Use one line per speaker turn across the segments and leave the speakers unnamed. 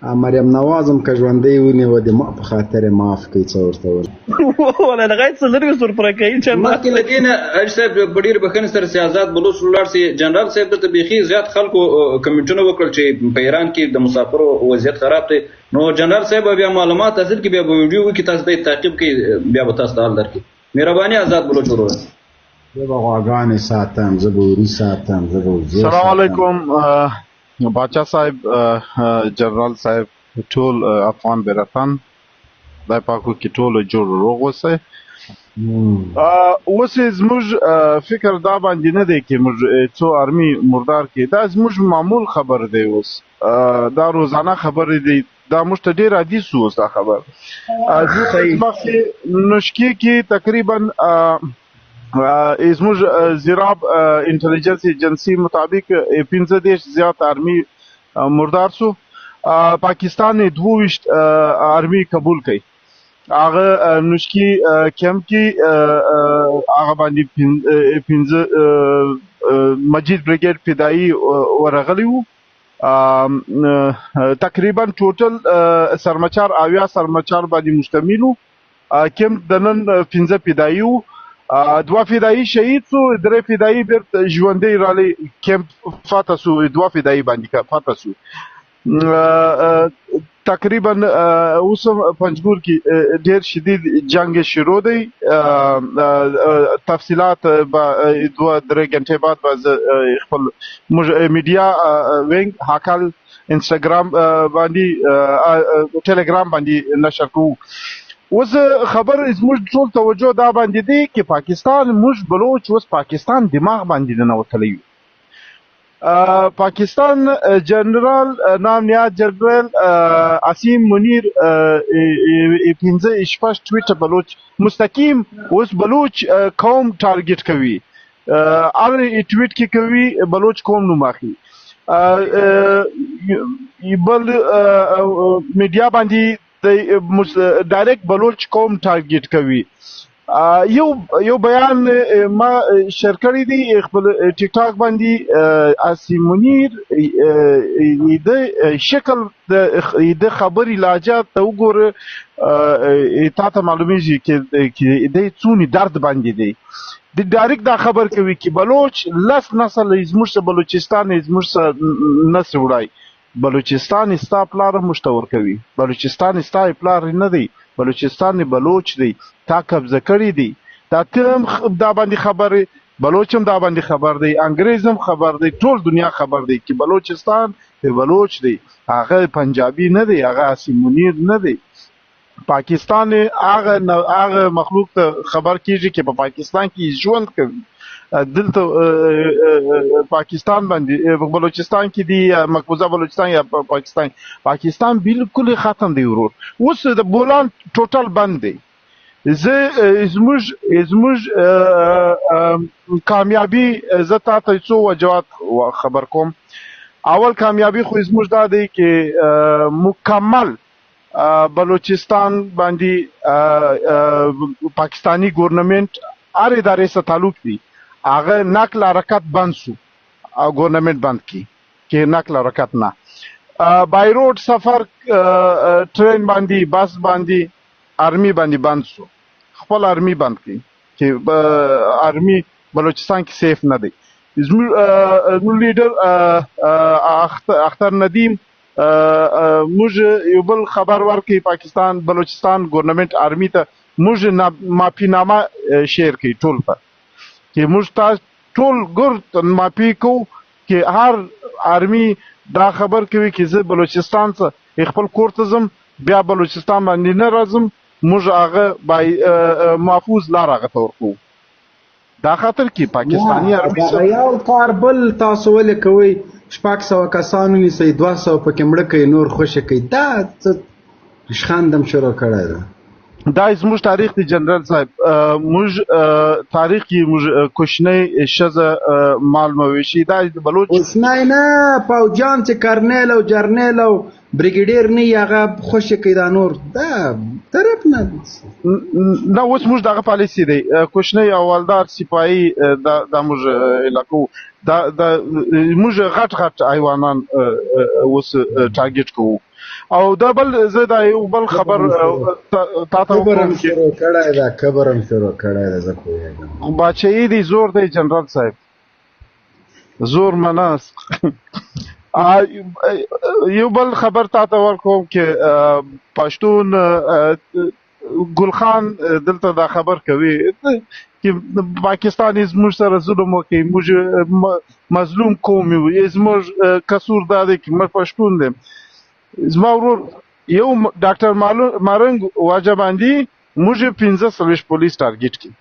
مریم نواز هم که ژوندۍ ونیوه د ما په خاطر یې معاف کړئ، څه ورته وایي؟
ولا دغه څه لري ور پوره کوي چې
مخکې له دې نه حاجي صاحب په ډېرې بښنې سره چې آزاد بلوڅ ولاړ سي، جنرال صاحب دلته بیخي زیات خلکو کمنټونه وکړل چې په ایران کې د مسافرو وضعیت خراب دی. نو جنرال صاحب بیا معلومات حاصل کړي، بیا به ویډیو وکړي، تاسو ته یې تعقیب کړي، بیا به تاسو ته حال درکړي. مهرباني آزاد بلوچ وروره.
زه به غواګانې ساتم، زه به وري ساتم، زه به وزې
سلام
ساتم.
علیکم باچا صاحب، جنرال صاحب، ټول افغان بیرتان، خدای پاک وکړي ټول جوړ روغ اوسئ. اوس زموږ فکر دا باندې نه دی چې موږ څو ارمي مردار کې، دا زموږ معمول خبر دی. اوس دا روزانه خبرې دی، دا موږ ته ډېر عادي سو اوس دا خبر. مخکې نوشکې کې تقریبا زموږ زیراب انټلیجنس ایجنسي مطابق 35 زیات ارمي مردار سو. پاکستان یې 22 ارمي قبول کړي. هغه نوشکي کیمپ کې هغه باندې 5 مجید بریګیډ فدایي ورغلی وو. تقریبا ټوټل سرمچار 70 سرمچار باندې مشتمل وو. کیمپ د نن 5 فدایي وو. 2 فدایي شهید سو، 3 فدایي بیرته ژوندۍ رالی کیمپ فتح سو، 2 فدایي باندې فتح سو. تقریبا اوس هم پنجګور کې ډېر شدید جنګ شروع دی. تفصیلات به 2-3 غنټې بعد به زه خپل موږ میډیا وینګ هاکل انستګرام باندې ټلګرام باندې نشر کوو. اوس خبر زموږ ټول توجه دا باندې دی چې پاکستان موږ بلوچ اوس پاکستان دماغ باندې ننوتلی یو. پاکستان جنرال نام نیاد جنرال عاصم منیر 5 ټویټ بلوچ مستقیم اوس بلوچ قوم ټارګټ کوي. هر ټویټ کې کوي بلوچ قوم نوم اخلي. بل میډیا باندې ډایرکټ بلوچ قوم ټارګټ کوي. یو بیان ما شیر کړی دی خپل ټیک ټاک باندې. عاصم منیر د شکل د خبرې لهجه ته وګوره، تا ته معلومیږي چې د څونی درد باندې دی. د ډایرکټ دا خبر کوي چې بلوچ لس نسل زموږ څخه بلوچستان زموږ څخه نسل وړای، بلوچستان ستا پلار موږ ته ورکوي، بلوچستان ستا پلار نه دی، بلوچستان بلوچ دی، تا قبضه کړی دی. دا ته هم دا باندې خبرې، بلوچ هم دا باندې خبر دی، انګریز هم خبر دی، ټول دنیا خبر دی چې بلوچستان بلوچ دی، هغه پنجابي نه دی، هغه عاصم منیر نه دی. پاکستان هغه مخلوق ته خبر کیږي چې په پاکستان کې ژوند کوي. دلته پاکستان باندې په بلوچستان کې دی، مقبوضه بلوچستان یا پاکستان، پاکستان بالکل ختم دی ورور. اوس د بولان ټوټل بند دی. زه زموږ کامیابی زه تا ته څو وجوهات خبر کوم. اول کامیابی خو زموږ دا دی چې مکمل بلوچستان باندې پاکستانی ګورنمنت هر ادارې سره تعلق دی، هغه نقل حرکت بند سو او ګورنمنت بند کی چې نقل حرکت نه بای روډ سفر ټرین باندې بس باندې ارمی باندې بند سو، خپل ارمی بند کی چې ارمی بلوچستان کې سیف نه دی. زموږ لیډر اختر ندیم موږ یو بل خبر ورکړي پاکستان بلوچستان ګورنمنت ارمی ته موږ معافي نامه شیر کړي ټول ته چې موږ تا ټول ګرد معافي کوو چې هر ارمی دا خبر کوي چې زه بلوچستان څخه خپل کور ته ځم، بیا بلوچستان باندې نه راځم، موږ هغه بای محفوظ لار هغه ته ورکوو. دا خاطر کې پاکستاني ارمي
دغه یو کار بل تاسو ولې کوئ؟ 600 کسان ونیسئ، 200 پکې مړه کړئ، نور خوشې کړئ. دا څه ریشخند هم شروع کړی دی.
دا زموږ تاریخ دی جنرال صاحب. موږ تاریخ کې موږ کوچنی ښځه مال مویشي، دا د بلوچ
کوچنی نه، پوجان چې کرنیل او جرنیل او بریګیډیر نه یې هغه خوشې کوي، دا نور دا طرف نه.
نه، اوس موږ دغه پالیسي دی، کوچنی حوالدار، سپاهي، دا دا موږ علاقو دا دا موږ غټ غټ حیوانان اوس ټارګټ کوو. او دا بل زه دا یو بل خبر تا ته
وکوم چې شروع کړی دا کبر هم شروع کړی دا، زه پوهېږم.
باچهي دی، زور دی جنرال صاحب، زور مناس. یو بل خبر تا ته ورکوم چې پښتون ګل خان دلته دا خبر کوي چې پاکستان زموږ سره ظلم وکړي، موږ مظلوم قوم یو، زموږ قصور دا دی چې موږ پښتون دی. زما ورور، یو ډاکټر مارنګ واجه باندې موږ 45 پولیس ټارګټ کړي.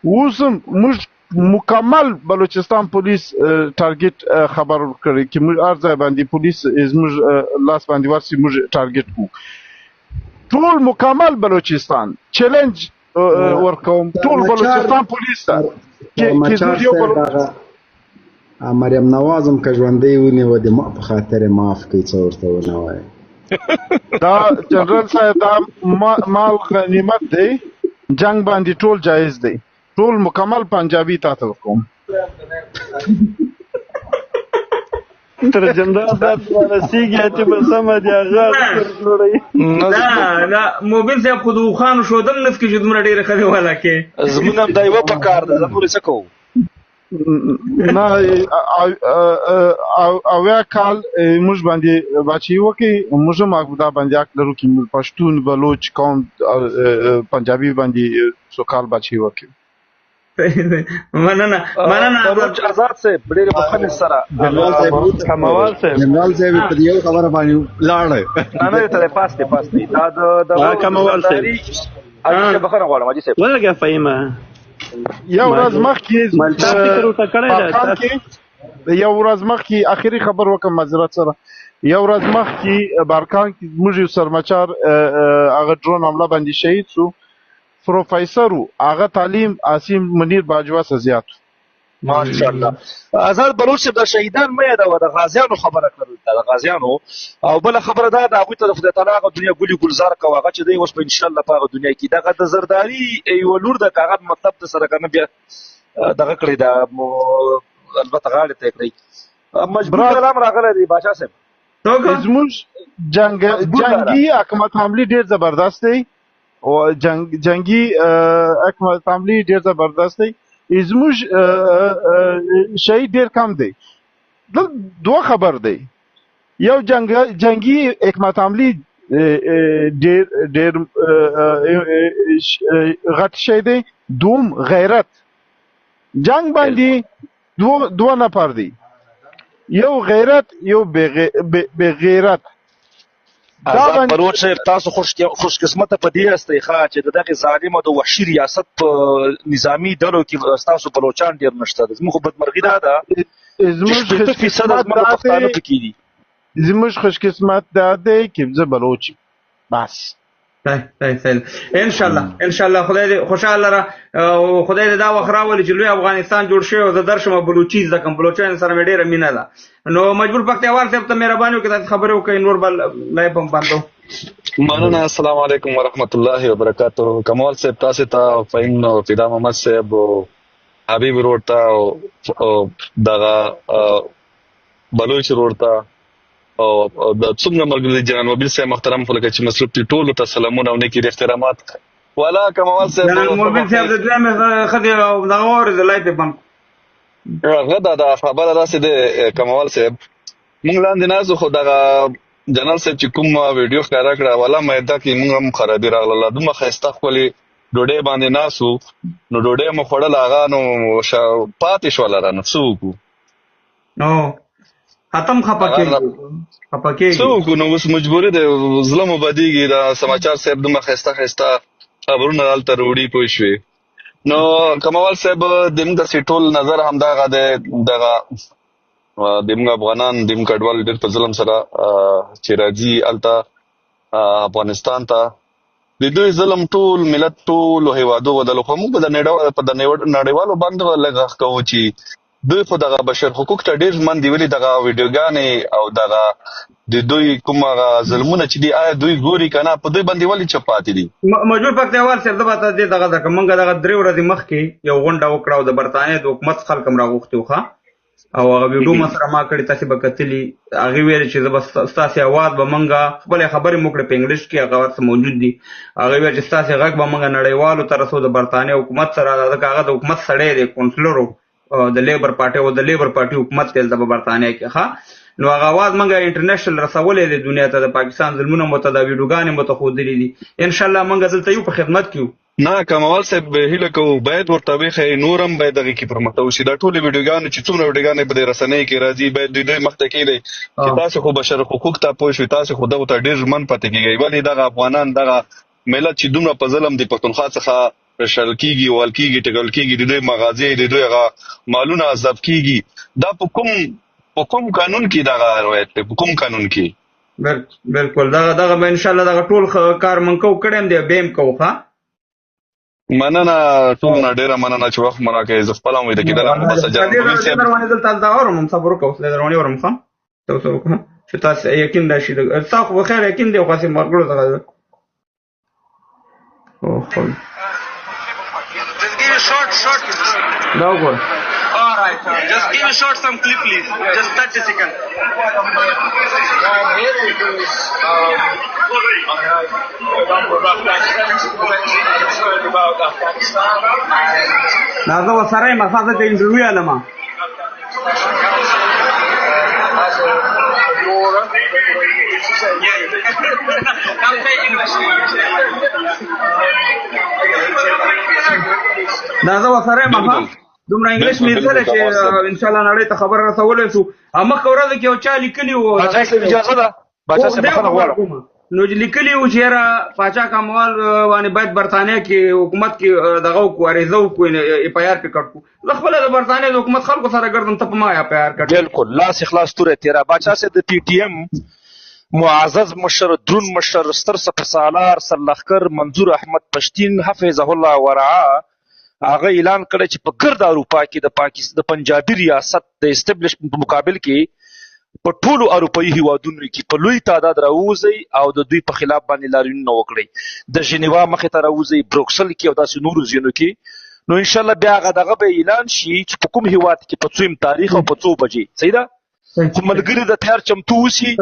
اوس هم موږ مکمل بلوچستان پولیس ټارګټ خبر ورکړی چې موږ هر ځای باندې پولیس زموږ لاس باندې ورسي، موږ ټارګټ کوو ټول مکمل بلوچستان. چیلنج ورکوم ټول بلوچستان پولیس ته
چې زموږ یو مریم نواز هم که ژوندۍ ونیوه، د ما په خاطر یې معاف کړئ، څه ورته ونه وایي.
دا جنرال صاحب، دا مال غنیمت دی، جنگ باندې ټول جایز دی. ټول مکمل پنجابي تا ته ورکوم.
تر جنرال صاحب رسیږي چې به سمه دی هغه جوړوي.
نه نه، موبین صاحب خو د اوښانو ښودل نه سکي چې دومره ډېره ښځې والا کې.
زمونږ هم دا یوه په کار ده، زموږ څه کوو؟
نه، 70 کال موږ باندې باچهي وکړي، موږ هم دا باندې حق لرو چې پښتون بلوچ قوم پنجابي باندې څو کال باچهي وکړي.
مننه، مننه.
بلوچ آزاد صاحب، ډېر بخښنې سره.
جنرال صاحب،
کموال صاحب.
جنرال صاحب په یو خبره باندې لاړ.
نه نه، ته پاس دی، پاس دی دا د
کموال صاحب.
حاجي صاحب، بخښنه غواړم حاجي صاحب.
ولګه فهیمه.
یو ورځ مخکې
تا فکر ورته کړی
ده، یو ورځ مخکې اخري خبر وکم معذرت سره. یو ورځ مخکې بارکان کې موږ یو سرمچار هغه ډرون حمله باندې شهید سو، پروفیسور، هغه تعلیم عاصم منیر باجوه څخه زیات.
ماشاءالله. آزاد بلوچ صاحب، د شهیدان مې یادوه، د غازیانو خبره کړل، د غازیانو. او بل خبره دا د هغوی ته د خدای تعالی هغه دنیا ګلي ګلزار کوه، هغه چې دی اوس په ان شاء الله په هغه دنیا کې دغه د زرداري یو لور د هغه مطلب د سره کنه بیا دغه کړی دا، البته غاړې ته کړی. مجبور کلام راغلی دی بادشاہ صاحب.
زموږ جنگي حکمت عملی ډیر زبردست دی، او جنگي حکمت عملی ډیر زبردست دی. زموږ شهید ډیر کم دی. دوه خبر دی، یو جنگي حکمت عملی ډیر ډیر غټ شی دی، دوم غیرت. جنگ باندې دوه نفر دی، یو غیرت، یو بے غیرت.
آزاد بلوچ صاحب، تاسو خوش خوش قسمت په دې یاستئ ښه چې د دغه ظالم او د وحشي ریاست په نظامی ډلو کې تاسو بلوچان ډیر نشته. زموږ خو بدمرغي دا ده
زموږ
60% زموږ پښتانه پکې دي.
زموږ خوش قسمت دا دی چې زه بلوچ بس.
صحیح صحیح، ان شاء الله، ان شاء الله. خدای دې خوشاله را او خدای دې دا وخت راولي چې لوی افغانستان جوړ شي او زه درشم بلوچي زده کوم، بلوچان سره مې ډېره مینه ده. نو مجبور پکتیاوال صاحب ته مهرباني وکړئ، تاسو خبرې وکړئ، نور بل لایف هم بندو.
مننه. السلام علیکم ورحمت الله وبرکاته. کمال صاحب، تاسو ته، فهیم او فدا محمد صاحب او حبیب ورور ته او دغه بلوچ ورور ته او د څومره ملګري، جنرال مبین صاحب محترم خو لکه چې مصروف دي، ټولو ته سلامونه او نیکې احترامات. والا کمال صاحب،
جنرال مبین صاحب د دویمې ښځې دغه واورېده، لایف یې بند.
هغه دا خبره داسې ده کمال صاحب، مونږ لاندې ناست، خو دغه جنرال صاحب چې کوم ویډیو ښکاره کړه، والا معده کې مونږ هم خرابي راغله. دومره ښایسته ښکلې ډوډۍ باندې ناسو، نو ډوډۍ مو خوړله، هغه نو پاتې شوله رانه، څه وکړو؟
نو ختم، خپه کېږي، خپه کېږي.
څه وکړو؟ نو اوس مجبوري ده، زړه مو بدېږي. دا سماچار صاحب دومره ښایسته ښایسته خبرونه هلته راوړي، پوه شوې؟ نو کموال صاحب، د موږ داسې ټول نظر همدغه دی، دغه د موږ افغانان، د موږ کډوال ډېر په ظلم سره چې راځي هلته افغانستان ته، د دوی ظلم ټول ملت، ټولو هیوادو ودلو. خو موږ په د نړیوالو باندې لږ غږ کوو چې دوی خو دغه بشر حقوق ته ډیر ژمن دي، ولې دغه ویډیوګانې او دغه د دوی کوم هغه ظلمونه چې دي، آیا دوی ګوري که نه؟ په دوی باندې ولې چپ پاتې دي؟
مجبور پکتیاوال صاحب، زه به تاسو دې دغه درکړم. مونږ دغه 3 ورځې مخکې یو غونډه وکړه او د برتانیې د حکومت خلک هم راغوښتي وو، ښه؟ او هغه ویډیو ما سره ما کړې، تاسې به کتلي. هغې ویل چې زه به ستاسې اواز به مونږ خپلې خبرې مو کړې په انګلیش کې، هغه ورته موجود دي. هغې ویل چې ستاسې غږ به مونږ نړیوالو ته رسو، د برتانیې حکومت سره، ځکه هغه د حکومت سړی دی، کونسلر و د لیبر پارټي او د لیبر پارټي حکومت دی دلته په برتانیا کې، ښه؟ نو هغه اواز مونږ انټرنیشنل رسولی دی دنیا ته، د پاکستان ظلمونه مو ته دا ویډیوګانې مو ته ښودلې دي. انشاءالله مونږ دلته یو په خدمت کې یو.
نه کموال صاحب، هیله کوو باید ورته وښیئ، نور هم باید دغې کې پرمختګ وشي. دا ټولې ویډیوګانې چې څومره ویډیوګانې په دې رسنۍ کې راځي، باید دوی دوی مخته کېږدئ چې تاسو خو بشر حقوق ته پوه شئ، تاسو خو دغو ته ډېر ژمن پاتې کېږئ. ولې دغه افغانان، دغه ملت چې دومره په ظلم د پښتونخوا څخه شړل کېږي، وهل کېږي، ټکول کېږي، د دوی مغازې، د دوی هغه مالونه ضبط کېږي، دا په کوم قانون کې دغه روایت دی؟ په کوم قانون کې؟
بالکل دغه دغه به ان شاء الله دغه ټول کار مونږ کو کړم دی بیم کو. ښه،
مننه ټول نه ډیره مننه چې وخت مو راکړئ. زه خپله هم ویده کېدلم، خو بس جان بلوچ صاحب
دروانې دلته دا اورم، هم صبر وکړه، اوس دروانې اورم. ښه، تاسو وکړه چې تاسو یقین راشي، ستا خو بخیر یقین دی، خو هسې مرګړو دغه او خو
Just give a short, short.
دا وګوره.
All right. Just give a short some clip, please. Just 30 seconds.
I'm here because I have a number of Afghan friends who are concerned about Afghanistan and
دا زه ورسره یم، ښه، زه ته انټرویو علم.
as a Aurora.
Come say English.
دا زه ورسره یم، ښه، دومره انګلیش مې زده چې ان شاء الله نړۍ ته خبر رسولی شو. مخکې ورځ کې یو چا لیکلي وو،
باچا صاحب اجازه ده، باچا صاحب بخښنه غواړم.
نو لیکلي وو چې یاره پاچا کاموال باندې باید برتانیا کې حکومت کې دغه وکړو، عریضه وکړو، اف آی آر پې کټ کړو. زه خپله د برتانیا د حکومت خلکو سره ګرځم، ته په ما اف آی آر کټ.
بالکل، لاس اخلاص توره تیره. باچا صاحب د پي ټي ایم معزز مشر، درون مشر، ستر سپه سالار، سرلښکر منظور احمد پښتین حفظه الله ورعا هغه اعلان کړی چې په ګرد اروپا کې د پاکستان د پنجابي ریاست د اسټبلشمنټ په مقابل کې په ټولو اروپایي هیوادونو کې په لوی تعداد راووځئ او د دوی په خلاف باندې لاریونونه وکړئ، د ژنیوا مخې ته راووځئ، بروکسل کې او داسې نورو ځایونو کې. نو انشاءالله بیا هغه دغه به اعلان شي چې په کوم هیواد کې په څوم تاریخ او په څو بجې. صحیح ده؟ خو ملګري د تیار چمتو اوسي.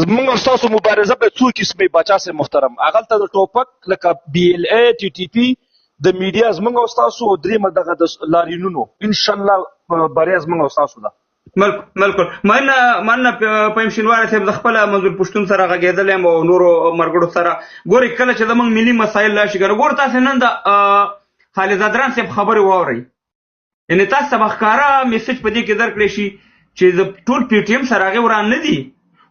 زمونږ او ستاسو مبارزه به څو قسمې باچا صاحب محترم، هغلته د ټوپک لکه بي ایل ای، ټي ټي پي، د میډیا زمونږ او ستاسو، درېیمه دغه د لاریونونو. انشاءالله بریا زمونږ او ستاسو ده.
بالکل، مننه مننه فهیم شینواری صاحب. زه خپله منظور پښتون سره غږېدلی یم او نورو مرګړو سره. ګورئ کله چې زموږ ملي مسایل راشي که نه، ګوره تاسې نن د خالد ځدران صاحب خبرې واورئ، یعنې تاسو ته به ښکاره میسج په دې کې درکړی شي چې د ټول پي ټي ایم سره هغې وران نه دي،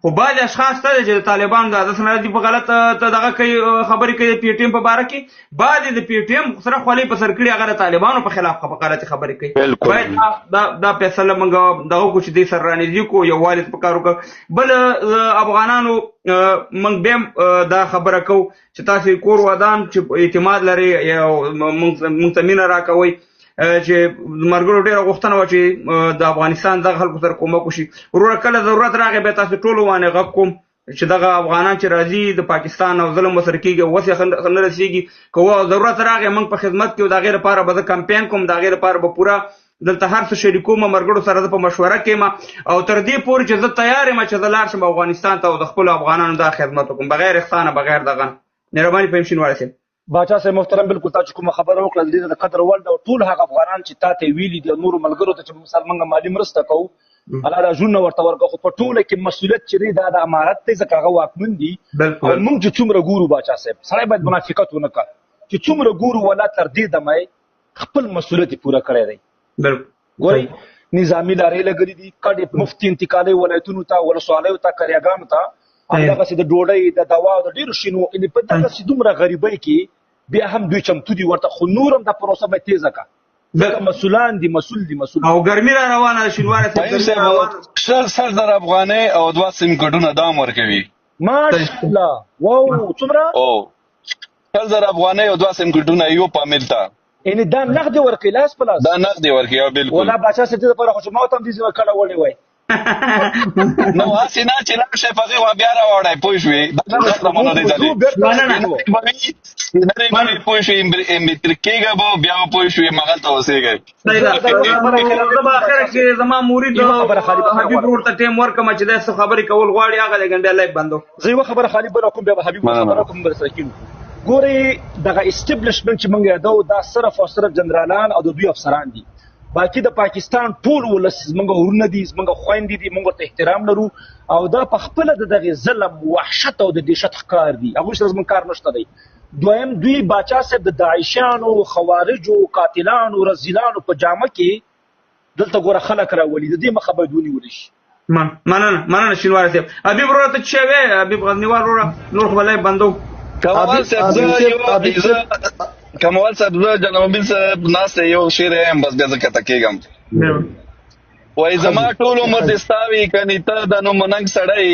خو بعضې اشخاص شته چې د طالبانو د عادت نه دي په غلط دغه کوي، خبرې کوي د پي ټي ایم په باره کې. بعضې د پي ټي ایم سره خولۍ په سر کړي، هغه د طالبانو په خلاف غلطې خبرې کوي. باید دا فیصله موږ دغه وکړو چې دې سره رانږدې کړو، یووالي ته په کار وکړو. بل افغانانو موږ بیا هم دا خبره کوو چې تاسې کور ودان چې اعتماد لرئ، موږ ته مینه راکوئ، چې مرګرو ډېره غوښتنه وه چې د افغانستان دغه خلکو سره کومک وشي. وروره کله ضرورت راغی بیا تاسو ټولو باندې غږ کوم چې دغه افغانان چې راځي د پاکستان او ظلم ورسره کېږي او وسې نه رسېږي، که ضرورت راغی موږ په خدمت کې یو، د هغې لپاره به زه کمپین کوم، د هغې لپاره به پوره دلته هر څه شریکوم، مرګرو سره زه په مشوره کې یم او تر دې پورې چې زه تیار یم چې زه لاړ شم افغانستان ته او د خپلو افغانانو دا خدمت وکړم بغیر احسانه بغیر دغه. مهرباني فهیم شینواری صاحب.
باچا صاحب محترم، بالکل تا چې کومه خبره وکړه دې د قدر وړ ده. ټول هغه افغانان چې تا ته ویلي دي نورو ملګرو ته چې مثال موږ مالي مرسته کوو، الله دا ژوند ورته ورکړه، خو په ټوله کې مسؤلیت چې دی دا د امارت دی، ځکه هغه واکمن دي. او موږ چې څومره ګورو باچا صاحب، سړی باید منافقت ونه کړي، چې څومره ګورو ولا تر دې دمه خپل مسؤلیت یې پوره کړی دی. ګورئ نظامي لارې لګلې دي، کډې مفتي انتقالي ولایتونو ته، ولسوالیو ته، کریاګانو ته، همدغسې د ډوډۍ، د دوا او د ډېرو شیانو، یعنې په دغسې دومره غریبۍ کې بیا هم دوی چمتو دي ورته. خو نور هم دا پروسه باید تېزه کړه، ځکه مسؤلان دي، مسؤل دي، مسؤل.
او ګرمي را روانه ده شینواری صاحب،
فهیم صاحب، 20,000 افغانۍ او 2 سیم کارډونه دام ورکوي.
ماشاءالله، واو، څومره؟
او 20,000 افغانۍ او 2 سیم کارډونه یو فامیل ته.
یعنی دا نغدې ورکوي لاس په لاس.
دا نغدې ورکوي او بالکل.
ولا باچا صاحب دې لپاره خو چې ما ته هم دې ځینې کړه وړې وای.
نو هسې نه چې لاړ شې په هغې خوا بیا راوړی پوه شوې دا نه ختمونه دی ځلې نری به وي پوه شوې امریتر کېږه به بیا به پوه شوې مغلته اوسېږئ.
صحیح ده زه به اخره کې زما مرید حبیب ورور ته ټیم ورکړم چې دا څه خبرې کول غواړي هغه لږ بیا لایف بندو.
زه یوه خبره خالي بله کوم بیا به حبیب خبره کوم بل سره کینو. ګورئ دغه اسټبلشمنټ چې موږ یادو دا صرف او صرف جنرالان او د دوی افسران دي. باقي د پاکستان ټول ولس زمونږ ورونه دي، زمونږ خویندې دي، مونږ ورته احترام لرو او دا په خپله د دغې ظلم، وحشت او د دهشت ښکار دي. هغوی سره زمونږ کار نشته دی. دویم دوی باچا صاحب د داعشانو، خوارجو، قاتلانو، رزیلانو په جامه کې دلته ګوره خلک راولي، د دې مخه باید ونیول شي.
مننه مننه شینواری صاحب. حبیب وروره ته څه وې؟ حبیب غزنیوال وروره نور خو به لایف بندو.
کمال صاحب زه یو کمال صاحب زه جناب مبین صاحب ناست یو شعر یم بس بیا زه کته کېږم. وای زما ټول عمر دې ستا وي کني ته د نو مننګ سړی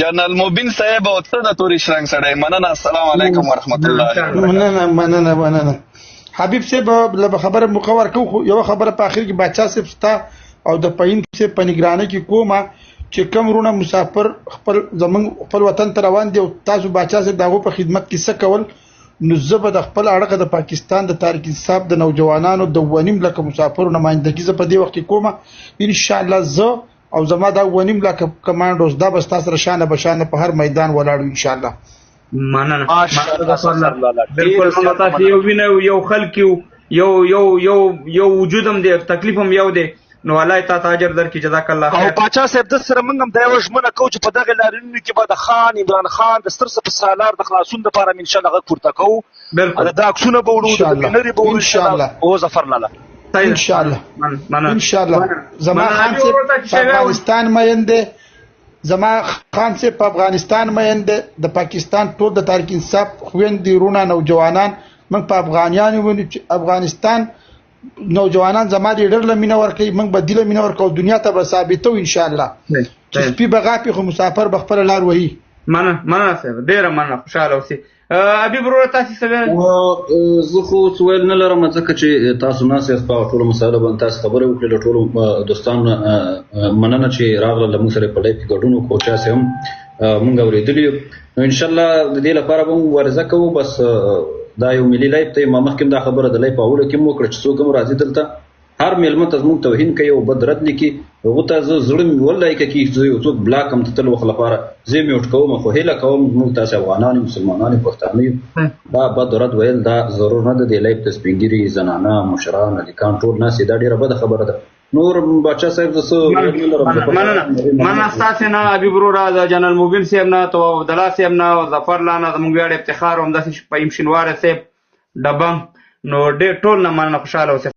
جنرال مبین صاحب او ته د توري شرنګ سړی. مننه. السلام علیکم ورحمت الله.
مننه مننه مننه حبیب صاحب له خبره موقع ورکو خو یو خبره په اخر کې باچا صاحب ستا او د پاین صاحب په نگرانۍ کې کومه چې کم رونه مسافر خپل زمون خپل وطن ته روان دي او تاسو باچا صاحب دغه په خدمت کې څه کول نو زه به د خپل اړخه د پاکستان د تحریک انصاف د نوجوانانو د 1.5 لک مسافرو نمایندګي زه په دې وخت کې کوم ان شاء الله. زه او زما دا 1.5 لک کمانډوز دا به ستاسو سره شانه بشانه په هر میدان ولاړ ان شاء الله.
مننه بالکل موږ تاسو یو وینو یو خلک یو یو یو یو یو وجود هم دی تکلیف هم یو دی نو الله تا ته اجر درکړي. جزاک الله خیر.
او باچا صاحب د سره موږ هم دا یوه ژمنه کوو چې په دغه لاریونونو کې به د خان عمران خان د ستر سپه سالار د خلاصون لپاره ان شاء الله غږ پورته کوو.
بالکل
دا عکسونه به وړو، د بینرې به وړو ان شاء الله. او ظفر لالا
ان شاء الله ان شاء الله. زما خان صاحب په افغانستان مین دی، زما خان صاحب په افغانستان مین دی، د پاکستان ټول د تحریک انصاف خویندې وروڼه نوجوانان موږ په افغانیانو وینو چې افغانستان نوجوانان زما لیډر له مینه ورکوي، موږ به دې له مینه ورکوو، دنیا ته به ثابتو ان شاء الله چې سپي به غاپي خو مسافر به خپله لار وهي.
مننه مننه صاحب ډېره مننه، خوشحاله اوسئ. حبیب وروره تاسې څه ویل؟
زه خو څه ویل نه لرم ځکه چې تاسو ناست یاست په ټولو مسایلو باندې تاسو خبرې وکړې. له ټولو دوستانو مننه چې راغله له موږ سره په لایف کې ګډون وکړو، چا سې هم موږ اورېدلي یو. نو انشاءالله د دې لپاره به موږ مبارزه کوو. بس دا یو ملي لایف دی، ما مخکې هم دا خبره د لایف په اولو کې هم وکړه چې څوک هم راځي دلته هر میلمه ته زموږ توهین کوي او بد رد لیکي، هغو ته زه زړه مې ولای که کېږي زه یو څوک بلاک هم د تل وخت لپاره زه یې میوټ کوم، خو هیله کوم موږ تاسې افغانان یو، مسلمانان یو، پښتانه یو، دا بد رد ویل دا ضرور نه ده. د لایف ته سپین ږیري، زنانه، مشران، هلکان ټول ناست دي، دا ډېره بده خبره ده. نور باچا صاحب زه څه ویل نه لرم.
مننه مننه ستاسې نه حبیب وروره، د جنرال مبین صاحب نه، تواب عبدالله صاحب نه، ظفر لا نه، زموږ ویاړ افتخار، همداسې فهیم شینواری صاحب ډبنګ، نو ډېر ټول نه مننه، خوشحاله اوسئ.